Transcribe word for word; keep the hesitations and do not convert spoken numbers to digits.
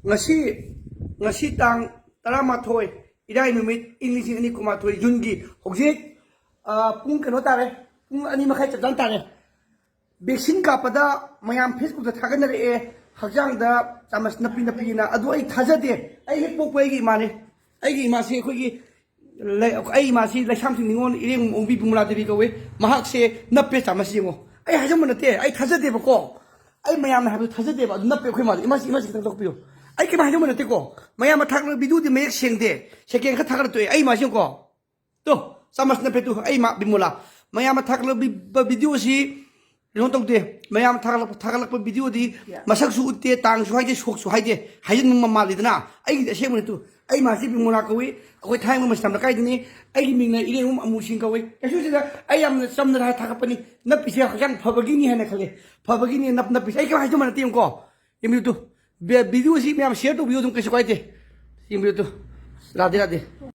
ꯉꯁꯤ ꯉꯁꯤ ꯇꯥꯡ ꯇꯔꯥꯃꯥꯊꯣꯏ, ꯏꯔꯥꯏ ꯅꯨꯃꯤꯠ, ꯏꯪ ꯂꯤꯁꯤꯡ ꯑꯅꯤ ꯀꯨꯟꯃꯥꯊꯣꯏ, ꯖꯨꯟꯒꯤ ꯍꯧꯖꯤꯛ, ꯑ, ꯄꯨꯡ ꯀꯩꯅꯣ ꯇꯥꯔꯦ, ꯄꯨꯡ ꯑꯅꯤ ꯃꯈꯥꯏ ꯆꯞ ꯆꯥꯅ ꯇꯥꯔꯦ꯫ ꯚꯦꯛꯁꯤꯟ ꯀꯥꯞꯄꯗ ꯃꯌꯥꯝ Facebookꯇ ꯊꯥꯒꯠꯅꯔꯛꯑꯦ, ꯍꯛꯆꯥꯡꯗ ꯆꯥꯃꯁ ꯅꯞꯄꯤ ꯅꯞꯄꯤꯅ꯫ ꯑꯗꯨ ꯑꯩ ꯊꯥꯖꯗꯦ꯫ ꯑꯩ ꯍꯦꯛ ꯄꯣꯛꯄ ꯑꯩꯒꯤ ꯏꯃꯥꯅꯦ꯫ ꯑꯩꯒꯤ ꯏꯃꯥꯁꯤ ꯑꯩꯈꯣꯏꯒꯤ ꯂꯩ-, ꯑꯩ ꯏꯃꯥꯁꯤ ꯂꯩꯁꯥꯝꯊꯤꯡ ꯅꯤꯉꯣꯜ ꯏꯔꯦꯡ ꯑꯣꯡꯕꯤ ꯕꯤꯃꯂꯥ ꯗꯦꯕꯤ ꯀꯧꯋꯦ꯫ ꯃꯍꯥꯛꯁꯦ ꯅꯞꯄꯦ ꯆꯥꯃꯁ, ꯌꯦꯡꯉꯣ꯫ ꯑꯩ ꯍꯥꯏꯖꯟꯕ ꯅꯠꯇꯦ, ꯑꯩ ꯊꯥꯖꯗꯦꯕꯀꯣ꯫ ꯑꯩ ꯃꯌꯥꯝꯅ ꯍꯥꯏꯕꯗꯨ ꯊꯥꯖꯗꯦꯕ꯫ ꯑꯗꯨ ꯅꯞꯄꯦ ꯑꯩꯈꯣꯏ ꯃꯥꯗꯤ꯫ ꯏꯃꯥꯁꯤ, ꯏꯃꯥꯁꯤ ꯈꯤꯇꯪ ꯂꯧꯕꯤꯌꯨ꯫ ꯑꯩ ꯀꯩꯝ ꯍꯥꯏꯖꯟꯕ ꯅꯠꯇꯦꯀꯣ꯫ ꯃꯌꯥꯝꯅ ꯊꯥꯒꯠꯂꯛꯄ ꯚꯤꯗꯤꯑꯣꯗꯤ ꯃꯌꯦꯛ ꯁꯦꯡꯗꯦ꯫ ꯁꯦꯀꯦꯟ ꯈꯔ ꯊꯥꯒꯠꯂꯛꯇꯣꯛꯑꯦ꯫ ꯑꯩ ꯏꯃꯥꯁꯤ ꯌꯦꯡꯉꯨꯀꯣ꯫ ꯇꯣ, ꯆꯥꯃꯁ ꯅꯞꯄꯦ ꯇꯨ, ꯑꯩ ꯏꯃꯥ ꯕꯤꯃꯣꯂꯥ꯫ ꯃꯌꯥꯝꯅ ꯊꯥꯒꯠꯂꯛꯄ ꯚꯤꯗꯤꯑꯣꯁꯤ ꯀꯩꯅꯣ ꯇꯧꯗꯦ꯫ ꯃꯌꯥꯝ ꯊꯥꯒꯠꯂꯛꯄ, ꯊꯥꯒꯠꯂꯛꯄ ꯚꯤꯗꯤꯑꯣꯗꯤ ꯃꯁꯛꯁꯨ ꯎꯠꯇꯦ, ꯇꯥꯡꯁꯨ ꯍꯥꯏꯗꯦ, ꯁꯣꯛꯁꯨ ꯍꯥꯏꯗꯦ꯫ ꯍꯥꯏꯖꯤꯟꯕ ꯃꯥꯜꯂꯤꯗꯅ꯫ ꯑꯩꯒꯤꯗꯤ ꯑꯁꯦꯡꯕꯅꯤ ꯇꯨ꯫ ꯑꯩ ꯏꯃꯥꯁꯤ ꯕꯤꯃꯣꯂꯥ ꯀꯧꯏ꯫ ꯑꯩꯈꯣꯏ ꯊꯥꯏꯅ ꯃꯁꯤ ꯇꯝꯂ ꯀꯥꯏꯗꯅꯤ꯫ ꯑꯩꯒꯤ ꯃꯤꯡꯅ ꯏꯔꯦꯡꯕꯝ ꯑꯃꯨꯁꯤꯡ ꯀꯧꯏ꯫ ꯀꯩꯁꯨ ꯁꯤꯗ ꯑꯩ ꯌꯥꯝꯅ ꯆꯝꯅ ꯍꯥꯏ ꯊꯥꯒꯠꯄꯅꯤ꯫ ꯅꯞꯄꯤꯁꯦ ꯍꯛꯆꯥꯡ ꯐꯕꯒꯤꯅꯤ ꯍꯥꯏꯅ ꯈꯜꯂꯦ꯫ ꯐꯕꯒꯤꯅꯤ ꯅꯞ-, ꯅꯞꯄꯤꯁꯦ꯫ ꯑꯩ ꯀꯩꯝ ꯍꯥꯏꯖꯟꯕ ꯅꯠꯇꯦ, ꯌꯦꯡꯉꯨꯀꯣ꯫ ꯌꯦꯡꯕꯤꯌꯨ ꯇꯨ꯫ ꯚꯤ-, ꯚꯤꯗꯤꯑꯣꯁꯤ ꯃꯌꯥꯝ ꯁꯤꯌꯔ ꯇꯧꯕꯤꯌꯨ ꯑꯗꯨꯝ, ꯀꯩꯁꯨ ꯀꯥꯏꯗꯦ꯫ ꯌꯦꯡꯕꯤꯌꯨ ꯇꯨ꯫ ꯔꯥꯙꯦ ꯔꯥꯙꯦ꯫